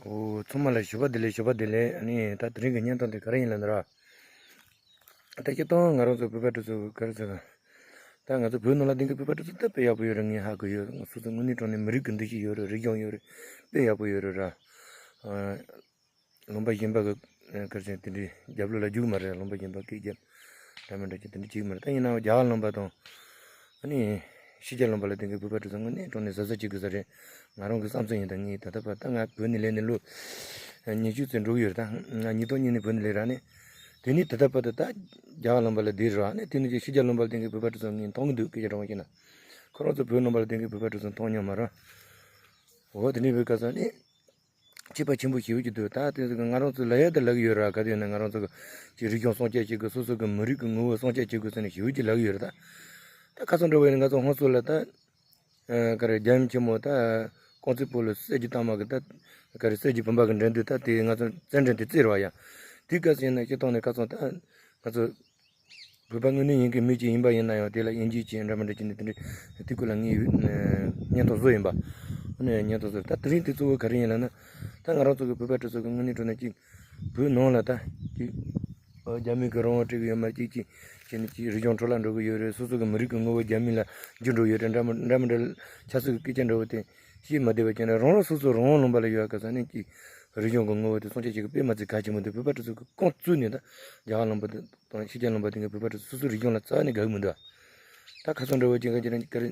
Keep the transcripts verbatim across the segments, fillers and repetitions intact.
ཨོ། ཚང་མ་ལ་ཞོགས་པ་བདེ་ལེགས། ཞོགས་པ་བདེ་ལེགས། ཨ་ནི་ད་དེ་རིང་གི་བརྙན་ཐུང་དེ་ག་རེ་ཡིན་ལབ་ན་ར། ད་སྤྱིར་བཏང་ང་རང་ཚོ་བོད་པ་དེ་ཚོ་ག་རེ་ཟེར། ད་ང་ཚོ་བོད་ནང་ལ་སྡོད་མཁན་བོད་པ་དེ་ཚོ་ད་དཔེ་ཡག་པོ་ཡོད་རེད། ངས་ཧ་གོ་ཡོད། སོ་སོ་དངོས་གནས་དྲང་གནས་མི་རིགས་ཀྱི་འདུ་ཤེས་ཡོད་རེད། རིག་གཞུང་ཡོད་རེད། དཔེ་ཡག་པོ་ཡོད་རེད་ར། ཨ། ལུང་པ་གཞན་པ་གི་ག་རེ་ཟེར། དེ་འདྲའི་རྒྱབ་ལོགས་ལ་རྒྱུག་མ་རེད། ལུང་པ་གཞན་པ་སྐད་རྒྱབ་འདྲ་མི་འདྲ་ཅིག་དེ་འདྲ་བྱེད་ཀྱི་མ་རེད། ད་ཡིན་ནའང་རྒྱ་གར་ལུང་པ་དང་། ཨ་ནི་ཕྱི་རྒྱལ་ལུང་པ་ལ་སྡོད་མཁན་བོད་པ་དེ་ཚོ་དངོས་གནས་དྲང་གནས་གཟབ་གཟབ་བྱེད་དགོས་ས་རེད། ང་རང་གི་བསམ་ཚུལ་ཡིན། ད་ངས་ད་ལྟ་བར་ད་ང་བོད་ནས་སླེབས་ནས་ལོ་ཉི་ཤུ་ཙམ་འགྲོ་གི་ཡོད་རེད། ད་ང་ཉིས་སྟོང་གཉིས་ནས་བོད་ནས་སླེབས་ར། ནས་དེ་ནས་ད་ལྟ་བར་དུ་ད་རྒྱ་གར་ལུང་པ་ལ་བསྡད་ར། ནས་དེ་ནས་ཕྱི་རྒྱལ་ལུང་པ་ལ་སྡོད་མཁན་བོད་པ་དེ་ཚོ་ངས་མཐོང་གི་འདུག་སྐད་ཆ་དྲང་པོ་བཤད་ན། ཁོ་རང་ཚོ་བོད་ལུང་པ་ལ་སྡོད་མཁན་བོད་པ་དེ་ཚོ་མཐོང་མྱོང་མ་རེད། འོ། དེ་འདྲའི་བོད་སྐད་ས་ནས་ཁྱད་པར་ཆེན་པོ་ཞེ་པོ་ཅིག་འདུག་ད་དེ་ཚོ་ང་རང་ཚོ་ལབ་ཡ་དེ་ལབ་ཀྱི་ཡོད་ར། ག་དུས་ཡིན་ན་ང་རང་ཚོ་གི་ཅིག་རིག་གཞུང་སྲུང་སྐྱོབ་བྱེད་དགོས། སོ་སོ་གི་མི་རིགས་ཀྱི་ངོ་བོ་སྲུང་སྐྱོབ་བྱེད་དགོས་ཟེར་ནས་ཞེ་པོ་ཅིག་ལབ་ཀྱི་ཡོད་རེད། ད་ད་ཁ་སང་འདྲ་བོ་ཡིན་ན་ང་ཚོ་ཧོན་སུར་ལ་ད་ཨ་ག་རེ། རྒྱལ་ཡུམ་ཆེན་མོ་ད་ཀོང་ཙེ་པོ་ལ་གསེར་གྱི་རྟགས་མ་གི་ད་ག་རེ། གསེར་གྱི་བུམ་པ་གི་འགྲན་བསྡུར་ད་དེ་ང་ཚོ་རྩེད་འགྲན་དེ་རྩེས་ར་བ་ཡ། དེའི་སྐབས་སུ་ཡིན་ན་སྤྱིར་བཏང་ནས་ཁ་སང་ད་ང་ཚོ་བོད་པ་དངོས་གནས་ཡིན་གྱི་མིན་གྱི་ཡིན་པ་ཡིན་ན་ཡང་དེ་ལ་དབྱེ་འབྱེད་ཅིག་འདྲ་མི་འདྲ་ཅིག་ནས་དེ་འདྲའི་དེ་སྐོར་ལ་ངས་ཡོད་བརྙན་ཐུང་བཟོ་ཡིན་པ། ཨ་ནི་བརྙན་ཐུང་བཟོ། ད་དེ་རིང་དེ་གཙོ་བོ་ག་རེ་ཡིན་ལབ་ན། ད་ང་རང་ཚོ་གི་བོད་པ་དེ་ཚོ་གི་དངོས་གནས་དྲང་གནས་ཅིག་བོད་ནང་ལ་ད་ཅིག་ཨོ་རྒྱ་མི་གི་རང་དབང་སྤྲད་ཀྱི་ཡོད་མ་རེད། ཅིག་ཅིག་བྱས་ནས་ཅིག་རིག་གཞུང་འཕྲོ་བརླག་འགྲོ་གི་ཡོད་རེད། སོ་སོ་གི་མི་རིགས་ཀྱི་ངོ་བོ་རྒྱ་མི་ལ་འགྱུར་འགྲོ་ཡོད་རེད། འདྲ་མི་འདྲ་མི་འདྲ་ཆབ་སྲིད་ཀྱི་སྐད་ཆ་འདྲ་བོ་དེ་བཤད་མ་བདེ་བ་བྱས་ན། རང་རང་སོ་སོ་རང་དབང་ལུང་པ་ལ་ཡོད་ག་ས་ནས་ཅིག་རིག་གཞུང་གི་ངོ་བོ་དེ་སྲུང་སྐྱོབ་བྱེད་ཀྱི་དཔེ་མ་ཚད་གལ་ཆེན་པོ་འདུག་བོད་པ་དེ་ཚོ་གི་ཁོང་བཙུགས་ནས་ད་རྒྱ་གར་ལུང་པ་དེ་དང་ཕྱི་རྒྱལ་ལུང་པ་དེ་གི་བོད་པ་དེ་ཚོ་སོ་སོའི་རིག་གཞུང་ལ་རྩ་བ་ནས་དགའ་གི་མི་འདུག་ད་ཁ་སང་འདྲ་བོ་ཅིག་ག་ཅིག་རང་ག་རེ།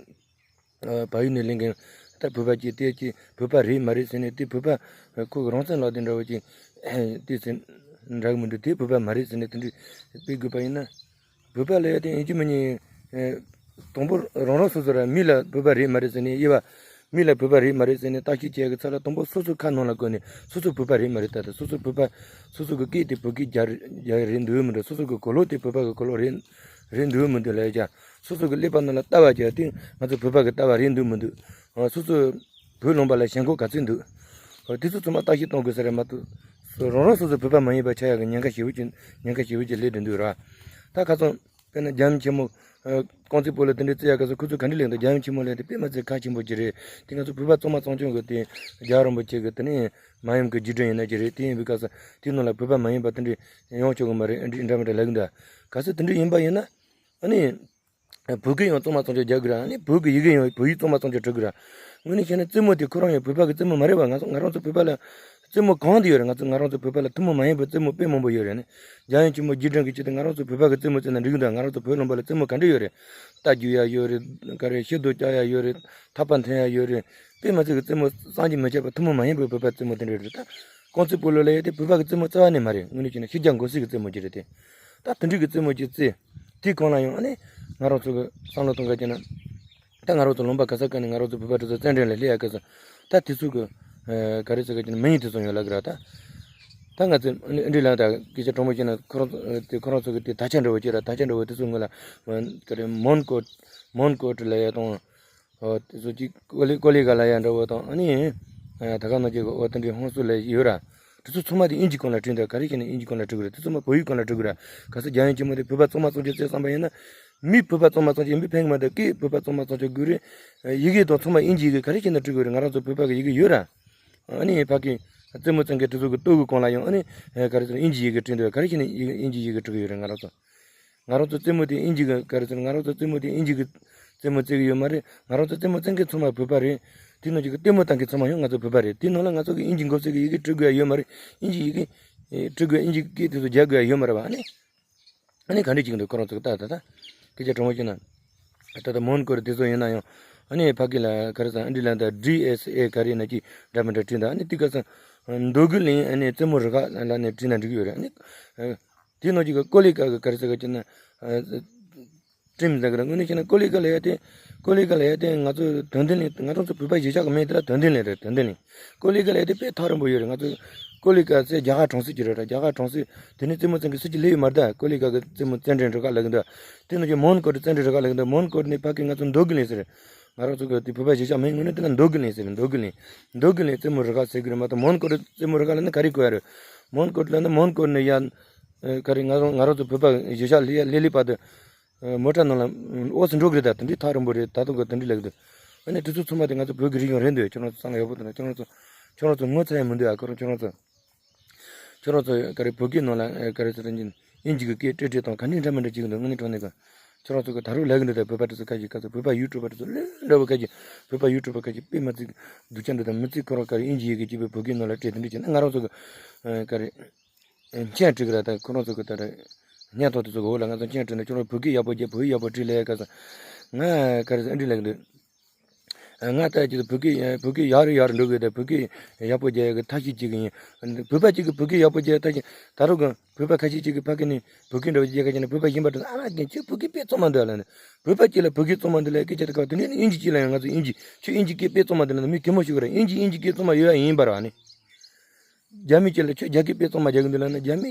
ཨ། བལ་ཡུལ་ནས་སླེབས་མཁན་ད་བོད་པ་ཅིག་དེ་ཅིག་བོད་པ་རེད་མ་རེད་ཟེར་ནས། དེ་བོད་པ་ཁོ་གི་རང་བཙན་ལག་དེབ་འདྲ་བོ་ཅིག་དེ་ཟེར་འདྲ་གི་མི་འདུག་དེ་བོད་པ་མ་རེད་ཟེར་ནས་དེ་འདྲ་སྤེལ་དགོས་པ་ཡིན་ན། བོད་པ་ལ་ཡ་དེ་ཡིན་གཅིག་མིན་གཉིས། ཨེ། དང་པོ་རང་རང་སོ་སོ་ར། མི་ལ་བོད་པ་རེད་མ་རེད་ཟེར་ནས། དབྱེ་བ། མི་ལ་བོད་པ་རེད་མ་རེད་ཟེར་ནས་བརྟག་དཔྱད་བྱེད་ཀྱི་ཚར་ལ། དང་པོ་སོ་སོ་ཁ་ནང་ལ་བཀོད་ནས་སོ་སོ་བོད་པ་རེད་མ་རེད། ད་ལྟ་སོ་སོ་བོད་པ། སོ་སོ་གི་སྐད་དེ་བོད་སྐད་རྒྱག་རྒྱག་རེད་འདུག་མི་འདུག་སོ་སོ་གི་གོས་ལོག་དེ་བོད་པ་གི་གོས་ལོག་རེད་རེད་འདུག་མི་འདུག་ལབ་ཡ། སོ་སོ་གི་ཀླད་པ་ནང་ལ་ལྟ་བ་བྱས་ཏེ་ང་ཚོ་བོད་པ་གི་ལྟ་བ་རེད་འདུག་མི་འདུག་ཨ། སོ་སོ་བོད་ལུང་པ་ལ་ཞེན་ཁོག་ག་ཚོད་འདུག་ཨ། དེ་ཚོ་ཚང་མ་བརྟག་དཔྱད་གཏོང་དགོས་ས་རེད་མ་གཏོགས། རང་རང་སོ་སོ་བོད་པ་མ་ཡིན་པ་ཆགས་ཡག་གི་ཉེན་ཁ་ཞེ་པོ་ཅིག་ཉེན་ཁ་ཞེ་པོ་ཅིག་སླེབས་བསྡད་འདུག་ར། ད་ཁ་སང་དཔེར་ན་རྒྱལ་ཡུམ་ཆེན་མོ། ཨ། ཀོང་ཙེ་པོ་ལ་དེ་འདྲའི་རྩེ་ཡག་སྐབས་སུ་ཁོ་ཚོ་ག་འདྲ་ལབ་འདུག་རྒྱལ་ཡུམ་ཆེན་མོ་ལབ་དེ་དཔེ་མ་ཚད་ཁ་ཆེན་པོ་ཅིག་རེད། དེ་ང་ཚོ་བོད་པ་གཙང་མ་གཙང་རྐྱང་གི་དེ་རྒྱལ་བ་རིན་པོ་ཆེ་གི་དེ་ནས་མ་ཡུམ་གི་རྗེས་དྲན་ཡིན་ན་ཅི་རེད། དེ་ཡིན་པའི་སྐབས་སུ་དེའི་ནང་ལ་བོད་པ་མ་ཡིན་པ་དེ་འདྲ་ཡོང་ཆོག་གི་མ་རེད། འདི་འདྲ་མི་འདྲ་ལབ་གི་འདུག་གལ་སྲིད་དེ་འདྲ་ཡིན་པ་ཡིན་ན། ཨ་ནི། བོད་སྐད་ཡང་གཙང་མ་གཙང་རྐྱང་རྒྱག་དགོས་ར། ཨ་ནི་བོད་ཀྱི་ཡི་གེ་ཡང་བོད་ཡིག་གཙང་མ་གཙང་རྐྱང་འབྲི་དགོས་ར། དངོས་གནས་བཤད་ན་རྩེད་མོ་དེ་ཁོ་རང་ཡང་བོད་པ་གི་རྩེད་མོ་མ་རེད་བ། ང་ཚོ་ང་རང་ཚོ་བོད་པ་ལ་རྩེད་མོ་གང་དུ་ཡོད་རེད། ང་ཚོ་ང་རང་ཚོ་བོད་པ་ལ་ཐུན་མོང་མ་ཡིན་པའི་རྩེད་མོ་དཔེ་མང་པོ་ཡོད་རེད། ཨ་ནི་རྒྱལ་ཡུམ་ཆེན་མོ་རྗེས་དྲན་གྱི་ཆེད་དུ་ང་རང་ཚོ་བོད་པ་གི་རྩེད་མོ་རྩེས་ན་འགྲིག་གི་འདུག་ང་རང་ཚོ་བོད་ལུང་པ་ལ་རྩེད་མོ་ག་འདྲ་ཡོད་རེད། རྟ་རྒྱུག་ཡ་ཡོད་རེད། ག་རེ། ཤིང་སྡོང་བཀྱག་ཡ་ཡོད་རེད། ཐག་པ་འཐེན་ཡ་ཡོད་རེད། དཔེ་མ་ཚད་ཀྱི་རྩེད་མོ་བསམ་གྱིས་མི་ཁྱབ་པ་ཐུན་མོང་མ་ཡིན་པའི་བོད་པ་རྩེད་མོ་དེ་འདྲ་རེད། ད་ཀོང་ཙེ་སྤོ་ལོ་ལབ་ཡ་དེ་བོད་པ་གི་རྩེད་མོ་རྩ་བ་ནས་མ་རེད། དངོས་གནས་བྱས་ན་ཕྱི་རྒྱལ་མགོ་སེར་གི་རྩེད་མོ་ཅིག་རེད་དེ། ད་དེ་འདྲའི་གི་རྩེད་མོ་ཅིག་རྩེས། དེའི་གོང་ལ་ཡང་ཨ་ནི་ང་རང་ཚོ་གི་བསམ་བློ་གཏོང་ག་བྱས་ན། ད་ང་རང་ཚོ་ལུང་པ་ག་ས་ག་ནས་ང་རང་ཚོ་བོད་པ་དེ་ཚོ་རྩེད་འགྲན་ལ་སླེབས་ཡ་ག་ཚོད། ད་དེ་ཚོ་གི་ཨ་ག་རེ་ཟེར་ག་བྱས་ན་མི་ཡིན་དེ་ཚོ་ཡོང་ལབ་གི་ར། ད་ད་ང་ཚོས་ཨ་ནི་འདི་ལ་ད་སྐད་ཆ་དྲང་པོ་བཤད་ན་ཁོ་རང་ཚོ་དེ་ཁོ་རང་ཚོ་གི་དེ་དར་ཆ་འདྲ་བོ་ཅིག་ར། དར་ཆ་འདྲ་བོ་དེ་ཚོ་སྔོན་ལ་ག་རེ་མོན་གྷོ་མོན་གྷོ་ལབ་ཡ་དང་། ཨོ། དེ་ཚོ་གཅིག་ཀོ་ལི་ཀོ་ལི་གྷལ་ཡ་འདྲ་བོ་དང་། ཨ་ནི་ཨ་ད་ག་ནང་བཞིན་གི་ཨོ་དེ་འདྲའི་ཧོན་སུར་ལབ་ཡོད་ར། དེ་ཚོ་ཚང་མ་དེ་དབྱིན་ཇིའི་སྒང་ལ་བྲིས་འདུག་ག་རེ་བྱས་ནས་དབྱིན་ཇིའི་སྒང་ལ་བྲིས་དགོས་རེད། དེ་ཚང་མ་བོད་ཡིག་སྒང་ལ་བྲིས་དགོས་ར། གལ་སྲིད་རྒྱལ་ཡུམ་ཆེན་མོ་དེ་བོད་པ་གཙང་མ་གཙང་རྐྱང་རྩེ་བསམ་པ་ཡིན་ན། མི་བོད་པ་གཙང་མ་གཙང་རྐྱང་ཡིན་པས་ཕན་གི་མ་རེད། སྐད་བོད་པ་གཙང་མ་གཙང་རྐྱང་དགོས་རེད། ཡི་གེ་དང་ཚང་མ་དབྱིན་ཇིའི་ཡི་གེ། ག་རེ་བྱས་ནས་བྲིས་དགོས་རེད། ང་རང་ཚོ་བོད་པ་གི་ཡི་གེ་ཡོད་ར། ཨ་ནི་ཕ་གི་རྩེད་མོ་རྩེ་མཁན་དེ་ཚོ་གི་ལྟོ་གི་སྒང་ལ་ཡང་ཨ་ནི་ག་རེ་ཟེར། དབྱིན་ཇིའི་ཡི་གེ་བྲིས་འདུག་ག་རེ་བྱས་ནས་ཡི་གེ་དབྱིན་ཇིའི་ཡི་གེ་བྲིས་གི་ཡོད་རེད། ང་རང་ཚོ། ང་རང་ཚོ་རྩེད་མོ་དེ་དབྱིན་ཇི་གི་ག་རེ་ཟེར། ང་རང་ཚོ་རྩེད་མོ་དེ་དབྱིན་ཇི་གི་རྩེད་མོ་རྩེ་གི་ཡོད་མ་རེད། ང་རང་ཚོ་རྩེད་མོ་རྩེ་མཁན་ཚང་མ་བོད་པ་རེད། དེ་ནང་གི་ལྟད་མོ་བཏང་མཁན་ཚང་མ་ཡང་ང་ཚོ་བོད་པ་རེད། དེ་ནང་ལ་ང་ཚོ་གི་དབྱིན་ཇི་མགོ་སེར་གི་ཡི་གེ་འབྲི་དགོས་ཡ་ཡོད་མ་རེད། དབྱིན་ཇི་ཡི་གེ་འབྲི་དགོས། དབྱིན་ཇི་སྐད་དེ་ཚོ་རྒྱག་དགོས་ཡ་ཡོད་མ་རེད་བ། ཨ་ནི་ཨ་ནི་ག་འདྲ་ཅིག་འདུག་ཁོ་རང་ཚོ་གི་ལྟ་ད་ད་སྐད་ཆ་དྲང་པོ་བཤད་ན། ད་ལྟ་མོན་གྷོ་རེད། དེ་ཚོ་ཡིན་ན་ཡང་ཨ་ནི་ཕ་གི་ལ་ག་རེ་ཟེར། ཨ་འདི་ལ་ད་ཌི་ཨེས་ཨེ་ག་རེ་ན་ཅིག་འདྲ་མི་འདྲ་བྲིས་འདུག་ཨ་ནི་དེ་ག་ས་མདོ་དགེ་གླིང་། ཨ་ནི་རྩེད་མོ་རུ་ཁག་ལབ་ནས་བྲིས་ན་འགྲིག་གི་ཡོད་རེད། ཨ་ནི། དེའི་ནང་གཅིག་གི་ཀོ་ལི་གྷལ་གི་ག་རེ་ཟེར་ག་བྱས་ན། ཨ། ཊིམ་ཟེར་གི་རེད། དངོས་གནས་བཤད་ན་ཀོ་ལི་གྷལ་ལབ་ཡ་དེ། ཀོ་ལི་གྷལ་ལབ་ཡ་དེ་ང་ཚོ་དོན་ལྡན་གླིང་། ང་རང་ཚོ་བོད་པ་གཞིས་ཆགས་ཀྱི་མིང་དེ་ལ་དོན་ལྡན་གླིང་རེད། དོན་ལྡན་གླིང་། ཀོ་ལི་གྷལ་ལབ་ཡ་དེ་དཔེ་ཐག་རིང་པོ་ཡོད་རེད། ང་ཚོ་ཀོ་ལི་གྷལ་ཟེར་རྒྱ་གར་གྲོང་གསེབ་ཅིག་རེད་ར། རྒྱ་གར་གྲོང་གསེབ་དེ་ནས་རྩེད་མོ་རྩེ་མཁན་སུ་གཅིག་སླེབས་ཡོད་མ་རེད། ད་ཀོ་ལི་གྷལ་གི་རྩེད་མོ་རྩེད་འགྲན་རུ་ཁག་ལབ་གི་འདུག་དེ་ནང་གི་མོན་གྷོ་རེད། རྩེད་འགྲན་རུ་ཁག་ལབ་གི་འདུག་མོན་གྷོ་ནས་ཕ་གི་ང་ཚོ་མདོ་དགེ་གླིང་ཟེར། ང་རང་ཚོ་གི་དེ་བོད་པ་གཞིས་ཆགས་མིང་དངོས་གནས་དེ་ལ་མདོ་དགེ་གླིང་ཟེར། མདོ་དགེ་གླིང་། མདོ་དགེ་གླིང་རྩེད་མོ་རུ་ཁག་ཟེར་གི་རེད་མ་གཏོགས། མོན་གྷོ་རེད། རྩེད་མོ་རུ་ཁག་ལབ་ན་ག་རེ་གོ་ཡ་རེད། མོན་གྷོ་ལབ་ན་མོན་གྷོ་ནས་ཡ། ཨ། ག་རེ། ང་རང་ང་རང་ཚོ་བོད་པ་གཞིས་ཆགས་སླེབས་ཡ་སླེབས་སླེབས་བར་དུ། ཨ། མོ་ཊ་ནང་ལ་འོ་ཙི་འགྲོ་གི་རེད། ད་དེ་འདྲའི་ཐག་རིང་པོ་རེད། ད་དུང་གི་དེ་འདྲའི་ལབ་གི་འདུག་ཨ་ནི་དེ་ཚོ་ཚང་མ་དེ་ང་ཚོ་བོད་ཀྱི་རིག་གཞུང་རེད་འདུག་ཁྱོད་རང་ཚོ་བསམ་བློ་ཡག་པོ་བཏང་ན། ཁྱོད་རང་ཚོ་ ཁྱོད་རང་ཚོ་ངོ་ཚ་ཡ་མི་འདུག་ཨ། ཁོ་རང་ཁྱོད་རང་ཚོ། ཁྱོད་རང་ཚོ་ག་རེ་བོད་སྐད་ནང་ལ་ག་རེ་ཟེར་གྱིན་དབྱིན་ཇི་གི་སྐད་སྤྲད་སྤྲད་དང་ག་འདྲ་འདྲ་མི་འདྲ་བྱེད་ཀྱི་འདུག་དངོས་གནས་དྲང་གནས་གི། ཁྱོད་རང་ཚོ་གི་ད་རུང་ལབ་གི་འདུག་ད་བོད་པ་དེ་ཚོ་ཁ་ཤས་ཁ་ཚོ་བོད་པ་ཡུ་ཊུབ་པ་དེ་ཚོ་ལོས་འདྲ་བོ་ཁ་ཤས་བོད་པ་ཡུ་ཊུབ་པ་ཁ་ཤས་དཔེ་མ་ཚིག་སྡུག་ཅག་འདུག་ད་མི་ཚིག་ཁོ་རང་ག་རེ་དབྱིན་ཇི་ཡི་གི་སྐྱིད་པའི་བོད་སྐད་ནང་ལ་སྤྲད་དེ་འདྲ་བྱས་ན་ང་རང་ཚོ་གི་ག་རེ་མཆན་སྤྲད་གི་ར། ད་ཁོ་རང་ཚོ་གི་ད་ད་སྙན་ཐོ་དེ་ཚོ་གི་འོག་ལ་ང་ཚོ་མཆན་སྤྲད་ན་ཁྱོད་རང་བོད་སྐད་ཡག་པོ་རྒྱབ་བོད་ཡིག་ཡག་པོ་བྲིས་ལབ་ཡ་ག་ས་ང་ག་རེ་ཟེར་ཨ་འདྲི་ལབ་གི་འདུག་ང་ལྟ་ཅི་བོད་སྐད་བོད་སྐད་ཡག་རུ་ཡག་རུ་འགྲོ་གི་ཡོད་དེ། བོད་སྐད་ཡག་པོ་རྒྱག་ཡག་གི་ཐབས་ཤེས་བྱེད་ཀྱི་ཡིན། བོད་པ་གཅིག་གིས་བོད་སྐད་ཡག་པོ་རྒྱག་ཡག་ཐབས་ཤེས། ད་རུང་གི་བོད་པ་ཁ་ཤས་གཅིག་གིས་ཕ་གི་ནས་བོད་སྐད་འདྲ་བོ་རྒྱག་ག་བྱས་ན་བོད་པ་གཞན་པ་དེ་ཚོ་ཨ་མ་རྒན་ཁྱོད་བོད་སྐད་དཔེ་གཙང་མ་འདུག་ལབ་ནས། བོད་པ་གཅིག་ལ་བོད་སྐད་གཙང་མ་འདུག་ལབ་སྐད་ཆ་དེ་ག་དེ་ནས་དབྱིན་ཇི་གཅིག་ལ་ཡང་ང་ཚོ་དབྱིན་ཇི་ཁྱོད་དབྱིན་ཇི་སྐད་དཔེ་གཙང་མ་འདུག་ལབ་ནས་མི་གད་མོ་ཤོར་གི་རེད། དབྱིན་ཇི་དབྱིན་ཇི་སྐད་གཙང་མ་ཡོད་ཡ་ཡིན་པ་རེད་བ་ནི། རྒྱ་མི་གཅིག་ལ་ཁྱོད་རྒྱ་སྐད་དཔེ་གཙང་མ་རྒྱག་གི་འདུག་ལབ་ན་རྒྱ་མི།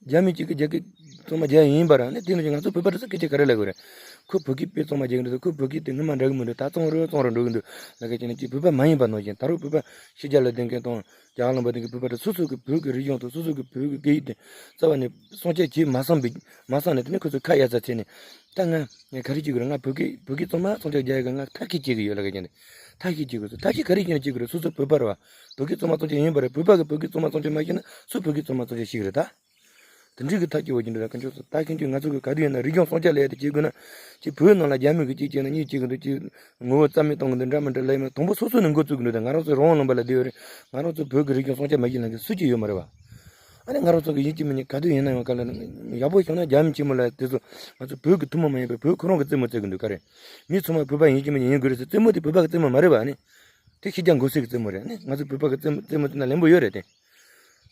རྒྱ་མི་གཅིག་གིས་རྒྱ་སྐད་གཙང་མ་རྒྱག་ཡིན་པ་ར་ནི། དེ་ནང་བཞིན་ང་ཚོ་བོད་པ་དེ་ཚོ་སྐད་ཆ་ག་རེ་ལབ་དགོས་རེད། ཁོ་བོད་སྐད་དཔེ་གཙང་མ་རྒྱག་གི་འདུག་ཁོ་བོད་སྐད་དེ་སྔོན་མ་འདྲ་གི་མི་འདུག་ད་གཙང་རུ་གཙང་རུ་འགྲོ་གི་འདུག་ལབ་མཁན་ཅིག་ནི་ཅིག་བོད་པ་མ་ཡིན་པ་ནང་བཞིན། ད་རུང་བོད་པ་ཕྱི་རྒྱལ་ལ་བསྡད་མཁན་དང་རྒྱ་གར་ལུང་པ་བསྡད་མཁན་བོད་པ་དེ་སོ་སོ་གི་བོད་ཀྱི་རིག་གཞུང་དང་སོ་སོ་གི་བོད་ཀྱི་སྐད་ཡིག་དེ་རྩ་བ་ནས་སྲུང་སྐྱོབ་བྱེད་མ་བསམ་པའི་མ་བསམ་ནས། དེ་ནས་ཁོ་ཚོ་ཁ་གཡར་ས་བྱས་ནས་ད་ང་ངས་ག་རེ་བྱེད་དགོས་རེད། ང་བོད་སྐད་བོད་སྐད་གཙང་མ་སྲུང་སྐྱོབ་རྒྱག་ཡག་གི་ང་ཐབས་ཤེས་བྱེད་ཀྱི་ཡོད་ལབ་མཁན་ཅིག་ནི། ཐབས་ཤེས་བྱེད་དགོས་སོ། ཐབས་ཤེས་ག་རེ་བྱས་ནས་བྱེད་དགོས་རེད། སོ་སོ་བོད་པ་རེད་བ། བོད་སྐད་གཙང་མ་སྲུང་སྐྱོབ་ཡིན་པ་རེད། བོད་པ་གིས་བོད་སྐད་གཙང་མ་སྲུང་སྐྱོབ་མ་བྱས་ན་སུས་བོད་སྐད་གཙང་མ་སྲུང་སྐྱོབ་བྱེད་ཀྱི་རེད་ད། དེ་འདྲའི་གི་ཐག་གཅོད་པ་ཅིག་འདྲ་ལ་ཀུན་སྤྱོད་སོ། ད་ཀུན་སྤྱོད་ང་ཚོ་གི་ག་དུས་ཡིན་ན་རིག་གཞུང་སྲུང་སྐྱོབ་ལས་དེ་བྱེད་དགོས་ན། ཅིག་བོད་ནང་ལ་རྒྱ་མི་གི་གཅིག་བྱས་ན་གཉིས་བྱེད་གི་འདུག་ཅིག་ངོ་བོ་རྩ་མེད་གཏོང་གི་འདུག་འདྲ་མི་འདྲ་ལབ་ཡིན་ན། དང་པོ་སོ་སོ་ནས་འགོ་བཙུགས་གི་འདུག་ད་ང་རང་ཚོ་རང་དབང་ལུང་པ་ལ་བསྡད་ཡོད་རེད། ང་རང་ཚོ་བོད་ཀྱི་རིག་གཞུང་སྲུང་སྐྱོབ་མ་བྱེད་ལབ་མཁན་སུ་གཅིག་ཡོད་མ་རེད་བ། ཨ་ནི་ང་རང་ཚོ་གི་ཡིན་གཅིག་མིན་གཉིས་ག་དུས་ཡིན་ན་ཡང་ག་ལ་ཡག་པོ་བྱུང་ན་རྒྱ་མི་ཆེན་མོ་ལ་དེ་ཚོ་ང་ཚོ་བོད་ཀྱི་ཐུན་མོང་མ་ཡིན་པའི་བོད་ཁོ་རང་གི་རྩེད་མོ་རྩེ་གི་འདུག་ག་རེ། མི་ཚང་མ་བོད་པ་ཡིན་གཅིག་མིན་གཉིས་ཡིན་དགོས་རེད་ཟེར། རྩེད་མོ་དེ་བོད་པ་གི་རྩེད་མོ་མ་རེད་བ་ནི། དེ་ཕྱི་རྒྱལ་མགོ་སེར་གྱི་རྩེད་མོ་རེད། ཨ་ནི་ང་ཚོ་བོད་པ་གི་རྩེད་མོ་རྩེད་མོ་རྩེ་ན་ལེན་པོ་ཡོད་རེད་དེ།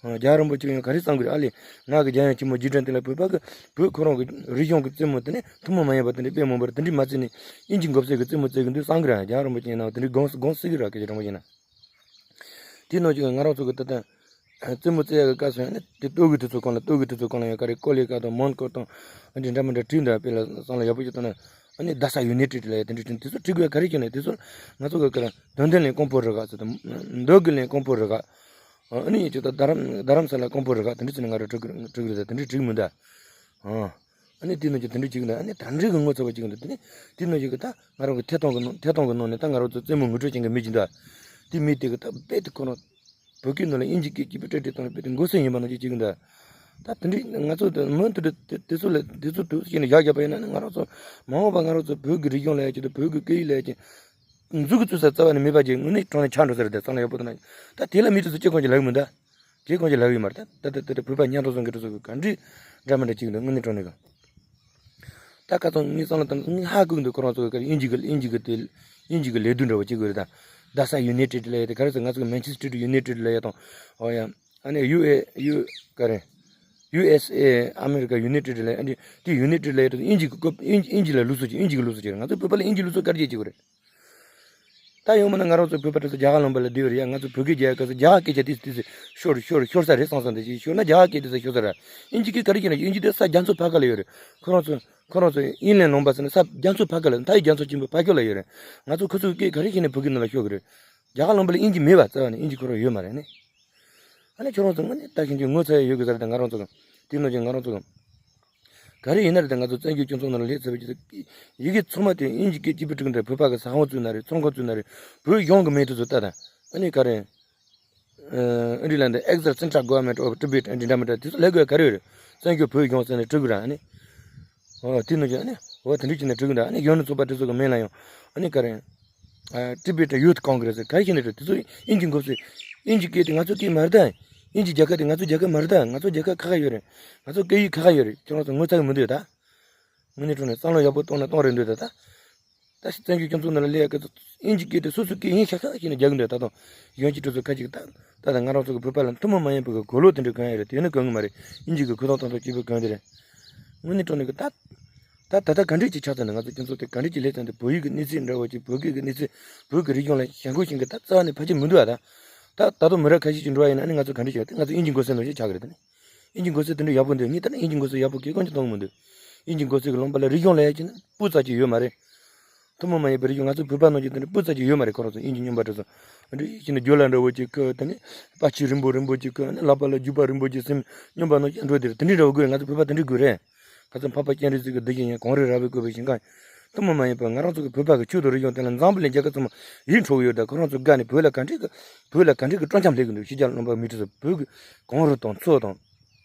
ཨ། རྒྱལ་བ་རིན་པོ་ཆེ་ཡང་ག་རེ་གསུང་གི་རེད། ཨ་ལས་ང་གི་རྒྱལ་ཡོངས་ཆེན་མོ་རྗེས་དྲན་དེ་ལ་བོད་པ་གི་བོད་ཁོ་རང་གི་རིག་གཞུང་གི་རྩེད་མོ་དེ་ནི་ཐུན་མོང་མ་ཡིན་པ་དེ་འདྲ་དཔེ་མང་པོ་རེད། དེ་འདྲའི་མ་རྩེ་ནས་དབྱིན་ཇི་མགོ་སེར་གྱི་རྩེད་མོ་རྩེ་གི་འདུག་བསམ་གི་རེད། རྒྱལ་བ་རིན་པོ་ཆེ་ཡིན་ནའང་དེ་འདྲའི་དགོངས་དགོངས་སྲིད་གི་རེད། སྐད་ཆ་དྲང་པོ་བཤད་ན། དེ་ནང་བཞིན་ང་རང་ཚོ་གི་ད་ལྟ་རྩེད་མོ་རྩེ་ཡག་གི་སྐབས་སུ་ཡང་ནི་དེ་ལྟོ་གོས་དེ་ཚོ་གང་ལ་ལྟོ་གོས་དེ་ཚོ་གང་ལ་ཡང་ག་རེ་ཀོ་ལི་ག་དང་མོན་གྷོ་དང་ཨ་འདྲ་འདྲ་མི་འདྲ་བྲིས་འདུག་དཔེ་ལ་བསམ་བློ་ཡག་པོ་ཞིག་བཏང་ན། ཨ་ནི་རྡ་ས་ཡུ་ནེ་ཊེཌ་ལབ་ཡ་དེ་འདྲ་བྲིས། དེ་ཚོ་བྲིས་དགོས་ཡ་ག་རེ་བྱས་ན་དེ་ཚོ་ང་ཚོ་གི་ག་རེ་དོན་ལྡན་གླིང་ཀོང་པོ་རུ་ཁག་ཟེར་དང་། འདོད་དགུ་གླིང་ཀོང་པོ་རུ་ཁག་ཨ་ནི་ཅིག་ད་རྡ་རམ་རྡ་རམ་ས་ལ་ཀོང་པོ་རུ་ཁག་དེ་འདྲ་ཟེར་ནས་ང་རང་བྲིས་བྲིས་བྲིས་རེད། ད་དེ་འདྲ་བྲིས་མི་འདུག་ཨ་ནི་དེ་ནང་གི་དེ་འདྲ་བྲིས་འདུག་ཨ་ནི་ད་འདྲ་གི་ངོ་ཚ་བ་ཅིག་འདུག་དེ་ནི་དེ་ནང་གི་ད་ང་རང་གི་ཐད་གཏོང་གི་ནང་ཐད་གཏོང་གི་ནང་ནས་ད་ང་རང་ཚོ་རྩེད་མོ་ངོ་སྤྲོད་བྱེད་མཁན་མི་ཅིག་འདུག་དེ་མི་དེ་གི་ད་རྦད་དེ་ཁོ་རང་བོད་སྐད་ནང་ལ་དབྱིན་ཇི་སྐད་ཅིག་པུ་སྤྲད་སྤྲད་བཏང་ནས་རྦད་དེ་མགོ་སེར་ཡིན་པ་ནང་བཞིན་བྱེད་ཀྱི་འདུག་ད་དེ་འདྲ་ང་ཚོ་ད་མུ་མཐུད་དུ་དེ་དེ་ཚོ་ལ་དེ་ཚོ་དུ་བྱས་ནས་བཞག་བཞག་པ་ཡིན་ན་ནི་ང་རང་ཚོ་མ་འོངས་པ་ང་རང་ཚོ་བོད་ཀྱི་རིག་གཞུང་ལ་ཡ་ཅིག་དང་བོད་ཀྱི་སྐད་ཡིག་ལ་ཡ་ཅིག་མཛུབ་གུ་བཙུགས་ས་རྩ་བ་ནས་མེད་པ་ཅིག་དངོས་གནས་དྲང་གནས་ཆགས་འགྲོ་ས་རེད། དེ་བསམ་བློ་ཡག་པོ་བཏང་ན། ད་དེ་ལ་མི་དེ་ཚོ་ཅི་གང་ཅི་ལབ་ཀྱི་མི་འདུག་ཅི་གང་ཅི་ལབ་ཀྱི་མ་རེད། ད་ད་ད་ད་བོད་པ་ཉམ་ཐག་བཟོ་མཁན་དེ་ཚོ་གི་ག་འདྲའི་འདྲ་མི་འདྲ་ཅིག་འདུག་དངོས་གནས་དྲང་གནས་གི། ད་ཁ་སང་ངས་བསམ་བློ་བཏང་ངས་ཧ་གོ་གི་འདུག་ཁོ་རང་ཚོ་གི་དབྱིན་ཇི་གི་དབྱིན་ཇི་གི་དེ་དབྱིན་ཇི་གི་ལས་དོན་འདྲ་བོ་བྱེད་དགོས་རེད། ད་རྡ་ས་ཡུ་ནེ་ཊེཌ་ལབ་ཡ་དེ་ག་རེ་ཟེར། ང་ཚོ་གི་མན་ཆེ་སི་ཊར་ཡུ་ནེ་ཊེཌ་ལབ་ཡ་དང་། ཨོ་ཡ། ཨ་ནི་ཡུ་ཨེ་ཡུ་ག་རེ། ཡུ་ཨེ་སི་ཨེ་ཨ་མེ་རི་ཀ་ཡུ་ནེ་ཊེཌ་ལབ་ཡ། ཨ་ནི་དེ་ཡུ་ནེ་ཊེཌ་ལབ་ཡ་དེ་དབྱིན་ཇི་གི་སྐོར་དབྱིན་དབྱིན་ཇི་ལ་ལུགས་སྲོལ་ཅིག་དབྱིན་ཇི་གི་ལུགས་སྲོལ་ཅིག་རེད། ང་ཚོ་བོད་པ་ལ་དབྱིན་ཇི་ལུགས་སྲོལ་ག་རེ་བྱེད་ཀྱི་ཡོད་རེད། ད་ཡང་མིན་ན་ང་རང་ཚོ་བོད་པ་དེ་ཚོ་རྒྱ་གར་ལུང་པ་ལ་བསྡད་ཡོད་རེད་ཡ། ང་ཚོ་བོད་སྐད་རྒྱག་ཡ་སྐབས་སུ་རྒྱ་གར་སྐད་ཆ་ཏིས་ཏིས་ཤོར་ཤོར་ཤོར་ས་རེད་བསམ་བསམ་དེ་ཅིག་ཤོར་ན་རྒྱ་གར་སྐད་དེ་ཚོ་ཤོར་ས་རེད། དབྱིན་ཇི་སྐད་ག་རེ་བྱས་ན་དབྱིན་ཇི་དེ་ས་རྒྱ་མཚོ་ཕར་ཁ་ལ་ཡོད་རེད། ཁོ་རང་ཚོ་ཁོ་རང་ཚོ་ཨིན་ལན་ལུང་པ་ཟེར་ན་ས་རྒྱ་མཚོ་ཕར་ཁ་ལ། མཐའ་ཡི་རྒྱ་མཚོ་ཆེན་པོ་ཕར་ཕྱོགས་ལ་ཡོད་རེད། ང་ཚོ་ཁོ་ཚོའི་སྐད་ག་རེ་བྱས་ནས་བོད་སྐད་ནང་ལ་ཤོར་གི་རེད། རྒྱ་གར་ལུང་པ་ལ་དབྱིན་ཇི་མེད་པ་རྩ་བ་ནས་དབྱིན་ཇི་ཁོ་རང་ཡོད་མ་རེད་ནི། ཨ་ནི་ཁྱོད་རང་ཚོ་དངོས་གནས་ལྟ་ཤེས་ཀྱི་ངོ་ཚ་ཡ་ཡོད་གི་ས་རེད། ད་ང་རང་ཚོ་གི་དེ་ནང་བཞིན་ང་རང་ཚོ་གི་ག་རེ་ཡིན་ན་རེད། ད་ང་ཚོ་བཙན་བྱོལ་སྤྱི་ཚོགས་ནང་ལ་སླེབས་ཚར་བའི་རྗེས་སུ་ཡི་གེ་ཚང་མ་དེ་དབྱིན་ཇི་སྐད་གཅིག་པུ་བྲིས་གི་འདུག་བོད་པ་གི་ས་ཁང་བཙུགས་ན་རེད། ཚོང་ཁང་བཙུགས་ན་རེད། བོད་གཞུང་གི་མིང་དེ་ཚོ་ལྟ་དང་། ཨ་ནི་ག་རེ། ཨ་འདི་ལ་འདི་Exile Central Government of Tibet ཨ་འདི་འདྲ་མི་འདྲ་དེ་ཚོ་ལབ་དགོས་ག་རེ་ཡོད་རེད། བཙན་བྱོལ་བོད་གཞུང་ཟེར་ནས་བྲིས་གི་ར། ཨ་ནི། ཨོ་དེ་ནང་བཞིན་ཨ་ནི་ཨོ་དེ་འདྲ་བྱས་ནས་བྲིས་གི་འདུག་ཨ་ནི་གཞོན་ནུ་ཚོགས་པ་དེ་ཚོ་གི་མིང་ལ་ཡང་ཨ་ནི་ག་རེ། ཨ་Tibet Youth Congress ག་རེ་བྱས་ནས་རེད། དེ་ཚོ་དབྱིན་ཇི་མགོ་སེར། དབྱིན་ཇི་སྐད་དེ་ང་ཚོ་སྐད་མ་རེད་ད། དབྱིན་ཇི་རྒྱལ་ཁབ་དེ་ང་ཚོ་རྒྱལ་ཁབ་མ་རེད་ད། ང་ཚོ་རྒྱལ་ཁབ་ཁ་ཁ་ཡོད་རེད། ང་ཚོ་སྐད་ཡིག་ཁ་ཁ་ཡོད་རེད། ཁྱོད་རང་ཚོ་ངོ་ཚ་གི་མི་འདུག་ད། དངོས་གནས་དྲང་གནས་བསམ་བློ་ཡག་པོ་གཏོང་ན་གཏོང་རེད་འདུག་ད། ད་ད་བཙན་བྱོལ་སྤྱི་ཚོགས་ནང་ལ་སླེབས་ཡག་གི་དབྱིན་ཇི་སྐད་དེ་སོ་སོའི་སྐད་ཡིན་ཤག་ཤག་བྱས་ནས་རྒྱག་གི་འདུག་ད་དུང་གཞོན་སྐྱེས་དེ་ཚོ་ཁ་ཅིག་ད་ད་ད་ང་རང་ཚོ་གི་བོད་པ་ལ་ཐུན་མོང་མ་ཡིན་པའི་གི་གོ་ལོག་དེ་འདྲ་གང་ཡོད་རེད། དེ་ནི་གང་གི་མ་རེད། དབྱིན་ཇི་གི་གོས་ཐུང་གཏོང་ཐུབ་སྐྱིད་པོ་གང་དེ་རེད། དངོས་གནས་དྲང་གནས་གི་ད་ད་ད་ད་ག་འདྲས་ཅིག་ཆགས་ཚར་ནས་ང་ཚོ་སྤྱི་ཚོགས་དེ་ག་འདྲས་ཅིག་སླེབས་ཚར་འདུག་བོད་ཡིག་གི་གནས་ཚུལ་འདྲ་བོ་ཅིག་བོད་སྐད་ཀྱི་གནས་ཚུལ་བོད་ཀྱི་རིག་གཞུང་ལ་ཞེན་ཁོག་ཞེན་གི་ད་རྩ་བ་ནས་ཕལ་ཆེར་མི་འདུག་ཨ། ད་ད་ད་དུང་མི་རབས་ཁ་ཤས་ཅིག་འགྲོ་བ་ཡིན་ན་ཨ་ནི་ང་ཚོ་ག་འདྲས་བྱས་ཏེ་ང་ཚོ་དབྱིན་ཇི་མགོ་སེར་ནང་བཞིན་ཆགས་གི་རེད། ད་ནི། དབྱིན་ཇི་མགོ་སེར་དེ་འདྲ་ཡག་པོ་འདུག་ངས་ད་ནི་དབྱིན་ཇི་མགོ་སེར་ཡག་པོ་གི་གང་ཅི་གཏོང་གི་མི་འདུག་དབྱིན་ཇི་མགོ་སེར་གི་ལུང་པ་ལ་རིག་གཞུང་ལབ་ཡ་ཅིག་ནི་སྤུས་ཙམ་ཅིག་ཡོད་མ་རེད། ཐུན་མོང་མ་ཡིན་པའི་རིག་གཞུང་ང་ཚོ་བོད་པ་ནང་བཞིན་དེ་འདྲ་སྤུས་ཙམ་ཅིག་ཡོད་མ་རེད། ཁོ་རང་ཚོ་དབྱིན་ཇི་རྙིང་པ་འདྲ་ཚོ་འདྲ་ཡིན་ཕྱིན་ན་རྒྱུ་ལ་འདྲ་བོ་ཅིག་གི་ད་ནི་པར་ཆས་རིང་པོ་རིང་པོ་ཅིག་གི་ནི་ལག་པ་ལ་རྒྱུག་པ་རིང་པོ་ཅིག་སེམས་རྙིང་པ་ནང་བཞིན་འགྲོ་དེ་རེད། དེ་འདྲའི་འདྲ་བོ་དགོས་རེད། ང་ཚོ་བོད་པ་དེ་འདྲ་དགོས་རེད། ཁ་སང་འཕགས་པ་སྤྱན་རས་གཟིགས་ཀྱི་གདུལ་ཞིང་ཡང་གངས་རི་ར་བས་བསྐོར་བའི་ཞིང་ཁམས། ཐུན་མོང་མ་ཡིན་པར་ང་རང་ཚོ་གི་བོད་པ་གི་ཆོས་དང་རིག་གཞུང་དེ་ལ་འཛམ་བུ་གླིང་རྒྱལ་ཁབ་ཚང་མ་ཡིད་འཕྲོག་གི་ཡོད། ད་ཁོ་རང་ཚོ་དགའ་ནས་བོད་ལ་ག་འདྲ་གི་བོད་ལ་ག་འདྲ་གི་སྤྲོ་འཆམ་སླེབས་གི་འདུག་ཕྱི་རྒྱལ་ལུང་པ་མི་ཁྲི་ཚོ་བོད་གི་གངས་རི་དང་མཚོ་དང་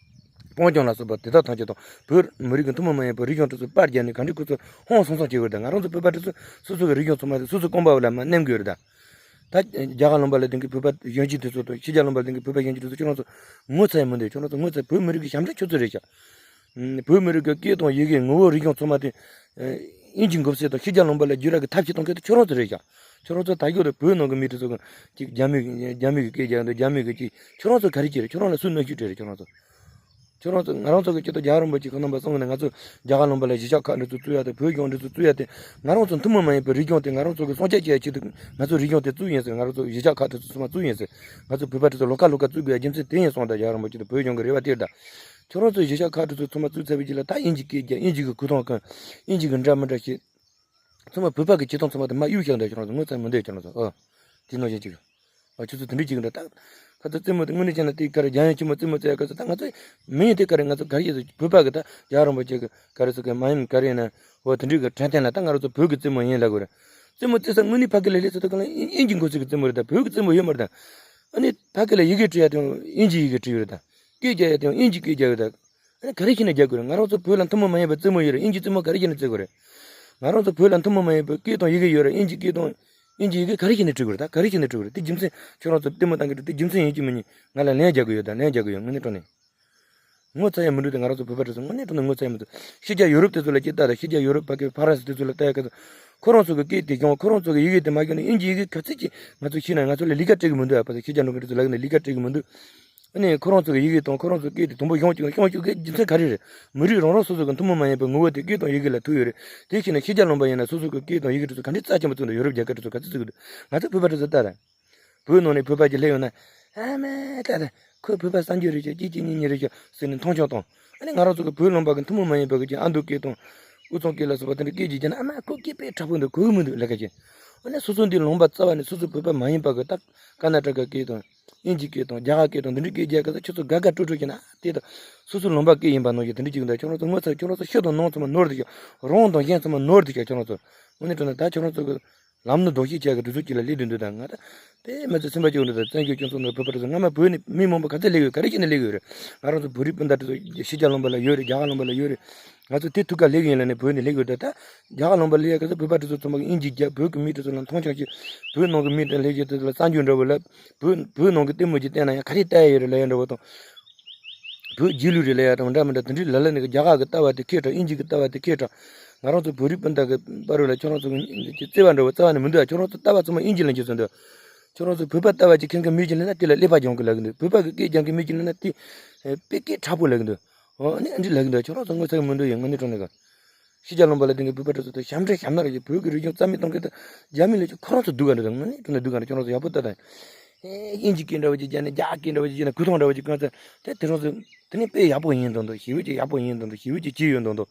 སྤང་ལྗོངས་ལ་སོགས་པ་དེ་དག་ཐམས་ཅད་དང་བོད་མི་རིགས་ཀྱི་ཐུན་མོང་མ་ཡིན་པའི་རིག་གཞུང་དེ་ཚོ་པར་རྒྱབ་ནས་ག་འདྲ་ཁོ་ཚོ་ཧང་སང་སང་བྱེད་གི་ཡོད། ད་ང་རང་ཚོ་བོད་པ་དེ་ཚོ་སོ་སོ་གི་རིག་གཞུང་ཚང་མ་དེ་སོ་སོ་རྐང་པ་ལ་མར་མནན་གི་ཡོད་རེད་ད། ད་རྒྱ་གར་ལུང་པ་ལ་དེང་གི་བོད་པ་གཞོན་སྐྱེས་དེ་ཚོ་དང་ཕྱི་རྒྱལ་ལུང་པ་ལ་དེང་གི་བོད་པ་གཞོན་སྐྱེས་དེ་ཚོ་ཁྱོད་རང་ཚོ་ངོ་ཚ་ཡ་མི་འདུག་ཁྱོད་རང་ཚོ་ངོ་ཚ་བོད་མི་རིགས་ཀྱི་ཞབས་འདྲེན་ཁྱོད་ཚོ་རེད་ཤག་བོད་མི་རིགས་ཀྱི་སྐད་དང་ཡི་གེ་ངོ་བོ་རིག་གཞུང་ཚང་མ་དེ་དབྱིན་ཇི་མགོ་སེར་དང་ཕྱི་རྒྱལ་ལུང་པ་ལ་བསྒྱུར་ཡག་གི་ཐབས་ཤེས་གཏོང་མཁན་དེ་ཁྱོད་རང་ཚོ་རེད་ཤག་ཁྱོད་རང་ཚོ་ད་རྒྱུ་རེད། བོད་ནང་གི་མི་དེ་ཚོ་གཅིག་རྒྱ་མི་རྒྱ་མི་གི་སྐད་རྒྱག་འདུག་རྒྱ་མི་གི་ཅིག་ཁྱོད་རང་ཚོ་ག་རེ་བྱེད་རེད། ཁྱོད་རང་ལ་སུས་གནོན་ཤུགས་སྤྲད་རེད། ཁྱོད་རང་ཚོ། ཁྱོད་རང་ཚོ་ང་རང་ཚོ་གི་སྤྱི་ཚོགས་རྒྱལ་བ་རིན་པོ་ཆེ་ཁོང་རྣམ་པ་གསུངས་ནས་ང་ཚོ་རྒྱ་གར་ལུང་པ་ལ་གཞིས་ཆགས་ཁག་འདི་ཚོ་བཙུགས་ཡ་དེ་བོད་གཞུང་འདི་ཚོ་བཙུགས་ཡ་དེ་ང་རང་ཚོ་ཐུན་མོང་མ་ཡིན་པའི་རིག་གཞུང་དེ་ང་རང་ཚོ་གི་སྲུང་སྐྱོབ་བྱེད་ཡ་ཆེད་དུ་ང་ཚོ་རིག་གཞུང་དེ་བཙུགས་ཡིན་ཟེར། ང་རང་ཚོ་གཞིས་ཆགས་ཁག་དེ་ཚོ་ཚང་མ་བཙུགས་ཡིན་ཟེར། ང་ཚོ་བོད་པ་དེ་ཚོ་ལོགས་ཀ་ལོགས་ཀ་བཙུགས་དགོས་ཡ་རྒྱུ་མཚན་དེ་ཡིན་གསུངས། ད་རྒྱལ་བ་རིན་པོ་ཆེ་དང་བོད་གཞུང་གི་རེ་བ་དེ་རེད་ད། ཁྱོད་རང་ཚོ་གཞིས་ཆགས་ཁག་དེ་ཚོ་ཚང་མ་བཙུགས་ཚར་བའི་རྗེས་ལ་ད་དབྱིན་ཇི་སྐད་རྒྱག་དབྱིན་ཇི་གི་གོས་ཐུང་གོན། དབྱིན་ཇི་གི་འདྲ་མི་འདྲ་བྱེད། ཚང་མ་བོད་པ་གི་བྱེད་སྟངས་ཚང་མ་དེ་མར་གཡུག་བཞག་འདུག་ཁྱོད་རང་ཚོ་ངོ་ཚ་མི་འདུག་ཁྱོད་རང་ཚོ་ཨོ། དེ་ནང་བཞིན་ཅིག་ཨོ་ཁྱོད་ཚོ་དེ་འདྲ་ཅིག་འདྲ་ད། ཁ་ཚ་རྩེད་མོ་དེ་དངོས་གནས་བྱས་ན་དེ་ག་རེ་རྒྱལ་ཡོངས་ཆེན་མོ་རྩེད་མོ་རྩེ་ཡ་ག་ཚོད་ད་ང་ཚོ་མི་ཡིན་དེ་ག་རེ་ང་ཚོ་ག་རེ་བྱེད་ཚོ་བོད་པ་གི་ད་རྒྱལ་བ་རིན་པོ་ཆེ་གི་ག་རེ་ཚོ་གི་མ་ཡིན་ག་རེ་ཡིན་ན་ཨོ་དེ་འདྲའི་གི་དྲན་རྟེན་ལ་ད་ང་རང་ཚོ་བོད་གི་རྩེད་མོ་ཡིན་ལབ་དགོས་རེད། རྩེད་མོ་རྩེ་ས་དངོས་གནས་ཕ་གི་ལ་སླེབས་ཚོ་ད་ག་ལ་དབྱིན་ཇི་མགོ་སེར་གི་རྩེད་མོ་རེད། ད་བོད་གི་རྩེད་མོ་ཡོད་མ་རེད་ད། ཨ་ནི་ཕ་གི་ལ་ཡི་གེ་འབྲི་ཡ་དེ་དབྱིན་ཇི་ཡི་གེ་འབྲི་ཡོད་རེད་ད། སྐད་རྒྱག་ཡ་དེ་དབྱིན་ཇི་སྐད་རྒྱག་ཡོད་ད། ཨ་ནི་ག་རེ་བྱས་ནས་རྒྱག་དགོས་རེད། ང་རང་ཚོ་བོད་ལ་ཐུན་མོང་མ་ཡིན་པའི་རྩེད་མོ་ཡོད་རེད། དབྱིན་ཇི་རྩེད་མོ་ག་རེ་བྱས་ནས་རྩེ་དགོས་རེད། ང་རང་ཚོ་བོད་ལ་ཐུན་མོང་མ་ཡིན་པའི་སྐད་དང་ཡི་གེ་ཡོད་རེད། དབྱིན་ཇི་སྐད་དང་དབྱིན་ཇི་ཡི་གེ་ག་རེ་བྱས་ནས་འབྲི་དགོས་རེད། ད་ག་རེ་བྱས་ནས་འབྲི་དགོས་རེད། དེ་རྒྱུ་མཚན་ཁྱོད་རང་ཚོ་ལྟད་མོ་བཏང་གི་འདུག་དེ་རྒྱུ་མཚན་ཡིན་གཅིག་མིན་གཉིས་ང་ལ་ལན་རྒྱག་དགོས་ཡོད་ད། ལན་རྒྱག་དགོས་ཡོད་དངོས་གནས་དྲང་གནས། ངོ་ཚ་ཡ་མི་འདུག་དེ་ང་རང་ཚོ་བོད་པ་དེ་ཚོ་དངོས་གནས་དྲང་གནས་ངོ་ཚ་ཡ་མི་འདུག་ཕྱི་རྒྱལ་ཡོ་རོབ་དེ་ཚོ་ལ་སྐད་བཏང་དང་ཕྱི་རྒྱལ་ཡོ་རོབ་ཕ་གི་ཕ་རན་སི་དེ་ཚོ་ལ་བལྟ་ཡ་ག་ཚོད་ཁོ་རང་ཚོ་གི་སྐད་དེ་སྦྱོང་ཁོ་རང་ཚོ་གི་ཡི་གེ་དེ་མ་སྦྱོང་ན་དབྱིན་ཇི་ཡི་གེ་ག་ཚོད་ཅིག་ང་ཚོ་ཤེས་ན་ང་ཚོ་ལ་ལས་ཀ་སྤྲད་གི་མི་འདུག་ཨ་ཕ་ཚོ་ཕྱི་རྒྱལ་ནང་གི་དེ་ཚོ་ལ་གི་ནས་ལས་ཀ་སྤྲད་གི་མི་འདུག་ཨ་ནི་ཁོ་རང་ཚོ་གི་ཡི་གེ་དང་ཁོ་རང་ཚོ་སྐད་དེ་དུམ་བུ་གཞུང་གཅིག་ལ་གཞུང་གཅིག་གི་རྒྱུ་མཚན་ག་རེ་རེད། མི་རིགས་རང་རང་སོ་སོ་གི་ཐུན་མོང་མ་ཡིན་པའི་ངོ་བོ་དེ་སྐད་དང་ཡི་གེ་ལ་ཐུག་ཡོད་རེད། དེ་ཕྱིན་ན་ཕྱི་རྒྱལ་ལུང་པ་ཡིན་ན་སོ་སོ་གི་སྐད་དང་ཡི་གེ་དེ་ཚོ་ག་འདྲའི་རྩ་ཆེན་པོ་བརྩི་འདུག་ཡོ་རོབ་རྒྱལ་ཁབ་དེ་ཚོ་ག་ཚོད་བརྩི་གི་འདུག་ང་ཚོ་བོད་པ་དེ་ཚོ་ལྟ་དང་། བོད་ནང་ནས་བོད་པ་ཅིག་སླེབས་ཡོང་ན། ཨ་མ་ད་ད་ཁོ་བོད་པ་གསར་འགྱུར་རེད་ཤག་གཅིག་གཅིག་གཉིས་གཉིས་རེད་ཤག་ཟེར་ནས་མཐོང་ཆུང་གཏོང་། ཨ་ནི་ང་རང་ཚོ་གི་བོད་ལུང་པ་གི་ཐུན་མོང་མ་ཡིན་པ་གི་ཅིག་ཨ་མདོ་སྐད་དང་། དབུས་གཙང་སྐད་ལ་སོགས་པ་དེ་འདྲ་སྐད་ཅིག་བརྒྱབ་ན་ཨ་མ་ཁོ་སྐད་དཔེ་དྲག་པོ་འདུག་གོ་གི་མི་འདུག་ལབ་ཀ་ཅིག་ཨ་ནི་སོ་སོ་འདི་ལུང་པ་རྩ་བ་ནས་སོ་སོ་བོད་པ་མ་ཡིན་པ་གི་ད་ཀར་ན་ཊ་ཀ་སྐད་དང་། དབྱིན་ཇི་སྐད་དང་རྒྱ་གར་སྐད་དང་འདི་འདྲའི་སྐད་རྒྱག་གི་ད་ཁྱོད་ཚོ་དགའ་དགའ་སྤྲོ་སྤྲོ་བྱས་ན་དེ་ད་སོ་སོ་ལུང་པ་སྐད་ཡིན་པ་ནང་བཞིན་དེ་འདྲ་ཅིག་འདུག་ཁྱོད་རང་ཚོ་ངོ་ཚ་ཁྱོད་རང་ཚོ་ཤི་དང་ནང་ཚང་མ་ནོར་འདུག་ཤག་རང་དང་གཞན་ཚང་མ་ནོར་འདུག་ཤག་ཁྱོད་རང་ཚོ་དངོས་གནས་དྲང་གནས་ད་ཁྱོད་རང་ཚོ་གི་ལམ་ནི་ལྡོག་ཤེས་བྱས་ཀྱི་དུས་ཚོད་ཅིག་ལ་སླེབས་བསྡད་འདུག་ད་ང་ད་དཔེ་མི་ཚོ་སེམས་པ་སྐྱོ་འདུག་ད་བཙན་བྱོལ་སྤྱི་ཚོགས་ནང་བོད་པ་དེ་ཚོ་སྔ་མ་བོད་ནས་མི་མང་པོ་ག་ཚོད་སླེབས་ཡོད། ག་རེ་བྱས་ནས་སླེབས་ཡོད་རེད། ང་རང་ཚོ་བོད་རིགས་སྤུན་ཟླ་དེ་ཚོ་ཕྱི་རྒྱལ་ལུང་པ་ལ་ཡོད་རེད། རྒྱ་གར་ལུང་པ་ལ་ཡོད་རེད། ང་ཚོ་དེ་ཐུག་ག་སླེབས་ཡིན་ལ་ནས་བོད་ནས་སླེབས་ཡོད་ད། ད་རྒྱ་གར་ལུང་པ་སླེབས་ཡ་ག་ཚོད་བོད་པ་དེ་ཚོ་ཚང་མ་གི་དབྱིན་ཇི་རྒྱག་བོད་ཀྱི་མི་དེ་ཚོ་ལ་མཐོང་ཆུང་བྱེད། བོད་ནང་གི་མི་དེ་སླེབས་རྗེས་དེ་ཚོ་ལ་གསར་འགྱུར་འདྲ་བོ་ལབ། བོད་བོད་ནང་གི་ལྟད་མོ་ཅིག་བལྟས་ན་ཡང་ག་རེ་ལྟ་ཡ་ཡོད་རེད་ལབ་ཡ་འདྲ་བོ་དང་། བོད་རྗེས་ལུས་རེད་ལབ་ཡ་དང་འདྲ་མི་འདྲ་དེ་འདྲའི་ལ་ལ་ནས་རྒྱ་གར་གི་ལྟ་བ་དེ་ཁེ་དྲག་དབྱིན་ཇི་གི་ལྟ་བ་དེ་ཁེ་དྲག་ང་རང་ཚོ་བོད་རིགས་སྤུན་ཟླ་གི་བར་རོལ་ལ་ཁྱོད་རང་ཚོ་གི་བརྩེ་བ་འདྲ་བོ་རྩ་བ་ནས་མི་འདུག་ཨ། ཁྱོད་རང་ཚོ་ལྟ་བ་ཚང་མ་དབྱིན་ཇི་ལ་འགྱུར་སོང་འདུག་ཁྱོད་རང་ཚོ་བོད་པ་ལྟ་བ་ཅིག་མཁན་གི་མི་ཅིག་སླེབས་ན་དེ་ལ་ཀླད་པ་སྦྱོང་གི་ལབ་གི་འདུག་བོད་པ་གི་སྐད་སྦྱང་གི་མི་ཅིག་སླེབས་ན་དེ་དཔེ་སྐད་དྲག་པོ་ལབ་གི་འདུག་ཨོ་ཨ་ནི་ཨ་འདྲི་ལབ་གི་འདུག་ཁྱོད་རང་ཚོ་ངོ་ཚ་གི་མི་འདུག་ཡིན་ངོ་ནི་དྲང་གནས་གི། ཕྱི་རྒྱལ་ལུང་པ་ལ་དེང་གི་བོད་པ་དེ་ཚོ་དང་ཞབས་འདྲེན་ཞབས་ན་རེ་བྱེད། བོད་ཀྱི་རིག་གཞུང་རྩ་མེད་གཏོང་མཁན་དང་རྒྱ་མི་ལས་ཀྱང་ཁོ་རང་ཚོ་སྡུག་ག་འདུག་ངོ་ནི་དྲང་གནས་སྡུག་ག་འདུག་ཁྱོད་རང་ཚོ་ཡག་པོ་ལྟ་དང་། ཨེ་དབྱིན་ཇི་སྐད་འདྲ་བོ་ཅིག་རྒྱག་ནས་རྒྱ་སྐད་འདྲ་བོ་ཅིག་རྒྱག་ནས་གོས་ཐུང་འདྲ་བོ་ཅིག་གོན་ཚེ་དེ་དེ་རང་ཚོ་དེ་ནི་དཔེ་ཡག་པོ་ཡིན་མདོག་མདོག་ཞི་བའི་ཅིག་ཡག་པོ་ཡིན་མདོག་མདོག་ཞི་བའི་ཅིག་ཅི་ཡོད་མདོག་མདོག་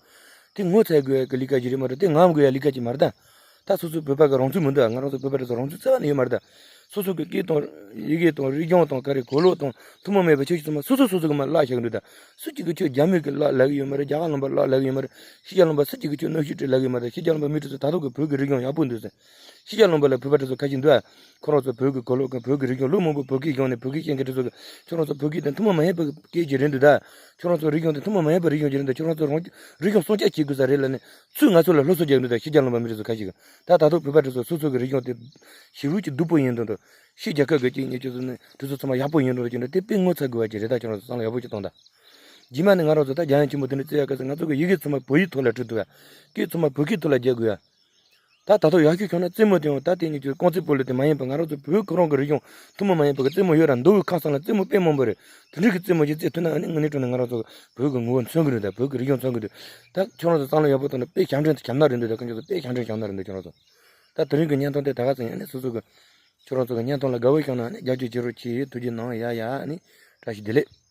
དེ་ངོ་ཚ་དགོས་ཡ་གི་ལས་ཀ་ཅིག་རེད་མ་གཏོགས་དེ་ངམ་དགོས་ཡ་ལས་ཀ་ཅིག་མ་རེད་ད། ད་སོ་སོའི་བོད་པ་གི་རང་ཚུགས་མི་འདུག་ང་རང་ཚོ་བོད་པ་དེ་ཚོ་རང་ཚུགས་རྩ་བ་ནས་ཡོད་མ་རེད་ད། སོ་སོ་གི་སྐད་དང་ཡི་གེ་དང་རིག་གཞུང་དང་ག་རེ་གོས་ལོག་དང་ཐུན་མོང་མེད་པའི་ཆོས་ཤིག་ཚང་མ་སོ་སོ་སོ་སོ་གི་མར་བརླག་བཞག་གི་འདུག་ད། སུ་གཅིག་གིས་ཁྱོད་རྒྱ་མི་གི་བརླག་ལབ་གི་ཡོད་མ་རེད། རྒྱ་གར་ལུང་པ་བརླག་ལབ་གི་ཡོད་མ་རེད། ཕྱི་རྒྱལ་ལུང་པ་སུ་གཅིག་གིས་ཁྱོད་གནོན་ཤུགས་སྤྲད་ལབ་གི་ཡོད་མ་རེད། ཕྱི་རྒྱལ་ལུང་པ་མི་དེ་ཚོ་ད་དུང་གི་བོད་ཀྱི་རིག་གཞུང་ཡག་པོ་འདུག་ཟེར། ཕྱི་རྒྱལ་ལུང་པ་ལ་བོད་པ་དེ་ཚོ་ཁ་ཤས་འདུག་ཨ། ཁོ་རང་ཚོ་བོད་ཀྱི་གོས་ལོག་གི་བོད་ཀྱི་རིག་གཞུང་ལོ་མང་པོ་བོད་སྐད་སྦྱངས་ནས་བོད་སྐད་ཤེས་མཁན་དེ་ཚོ་གི་ཁྱོད་རང་ཚོ་བོད་སྐད་དེ་ཐུན་མོང་མ་ཡིན་པའི་སྐད་ཅིག་རེད་འདུག་ད། ཁྱོད་རང་ཚོ་རིག་གཞུང་དེ་ཐུན་མོང་མ་ཡིན་པའི་རིག་གཞུང་ཅིག་རེད་འདུག་ཁྱོད་རང་ཚོ་རང་རིག་གཞུང་སྲུང་སྐྱོབ་བྱེད་དགོས་ས་རེད་ལབ་ནས་ཚུར་ང་ཚོ་ལ་སློབ་གསོ་རྒྱག་འདུག་ད་ཕྱི་རྒྱལ་ལུང་པ་མི་དེ་ཚོ་ཁ་ཤས་གི། ད་ད་དུང་བོད་པ་དེ་ཚོ་སོ་སོ་གི་རིག་གཞུང་དེ་ཞེ་པོ་ཅིག་སྡུག་པོ་ཡིན་མདོག་མདོག་ཕྱི་རྒྱལ་ཁབ་ཀྱི་གཅིག་གཉིས་ཀྱི་ཚོ་ནས་དེ་ཚོ་ཚང་མ་ཡག་པོ་ཡིན་མདོག་མདོག་ཅིག་འདྲ་དེ་དཔེ་ངོ་ཚ་དགོས་པ་ཅིག་རེད། ད་ཁྱོད་རང་ཚོ་བསམ་བློ་ཡག་པོ་ཅིག་གཏོང་དང་། རྗེས་མ་ནས་ང་རང་ཚོ་ད་རྒྱལ་ཡོངས་ཆེན་མོ་དེ་འདྲ་རྩེ་ཡག་སྐབས་སུ་ང་ཚོ་གི་ཡི་གེ་ཚང་མ་བོད་ཡིག་ཐོག་ལ་བྲིས་འདུག་ཡ། སྐད་ཚང་མ་བོད་སྐད་ཐོག་ལ་རྒྱག་དགོས་ཡ། ད་ད་དུང་ཡག་ཤོས་ཁྱོད་ན་རྩེད་མོ་དེ་ཡང་ད་དེ་ནི་ཁྱོད་རྐང་རྩེད་སྤོ་ལོ་དེ་མ་ཡིན་པ་ང་རང་ཚོ་བོད་ཁོ་རང་གི་རིག་གཞུང་ཐུན་མོང་མ་ཡིན་པ་གི་རྩེད་མོ་ཡོད་ར། མདོ་དབུས་ཁམས་གསུམ་ལ་རྩེད་མོ་དཔེ་མང་པོ་རེད། དེ་འདྲ་གི་རྩེད་མོ་ཅིག་རྩེད་ཐུབ་ན་ཨ་ནི་དངོས་གནས་དྲང་གནས་ང་རང་ཚོ་བོད་ཀྱི་ངོ་བོ་མཚོན་གི་རེད། ད་བོད་ཀྱི་རིག་གཞུང་མཚོན་གི་འདུག་ད་ཁྱོད་རང་ཚོ་བསམ་བློ་ཡག་པོ་བཏང་ན་དཔེ་ཞབས་འདྲེན་ཞབས་ནག་རེད་འདུག་ད་ཁྱོད་ཚོ་དཔེ་ཞབས་འདྲེན་ཞབས་ནག་རེད་འདུག་ཁྱོད་རང་ཚོ། ད་དེ་རིང་གི་བརྙན་ཐུང་དེ་ད་ག་ཚོད་ཡིན། ཨ་ནི་སོ་སོ་གི་ཁྱོད་རང་ཚོ་གི་བརྙན་ཐུང་ལ་དགའ་བོ་བྱུང་ན་ཨ་ནི་རྒྱབ་སྐྱོར་བྱེད་རོགས་གྱིས། ཐུགས་རྗེ་གནང་། ཡ་ཡ། ཨ་ནི་བཀྲ་ཤིས་བདེ་ལེགས།